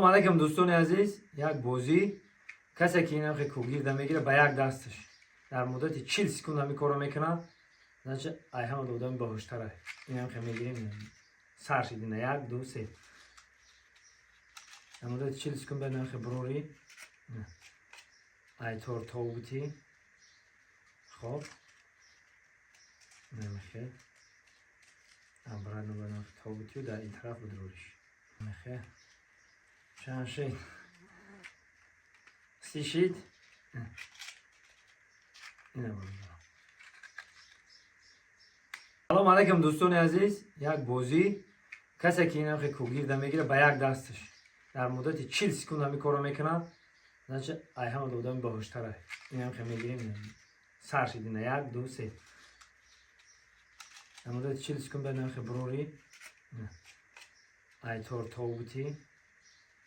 Алайкум, дӯстони азиз. Як бозӣ: касе ки инам хе кӯгирда мегира ба як дасташ, дар муддати 40 секунд ҳамин корро мекунад, значит, ай ҳама одами баҳуштара. Инам хе мегирем, сар шидина: як, ду, се. Дар муддати 40 секунд баъд инам хе бурорӣ, ай тор тобутӣ. Хоб, намехе обратно ба тобутию дар ин тараф будурориш. Мехе чанд шид? 30 шид. Ина. Салом алайкум, дӯстони азиз. Як бозӣ: касе ки инам хе кӯгирда мегира ба як дасташ, дар муддати 40 секунд ҳамин корро мекунад, значит, ай ҳама одами баҳуштара. Инам хе мегирем, сар шидина: як, ду, се. Дар муддати 40 секунд баъд инам хе бурорӣ, ай тор тобутӣ.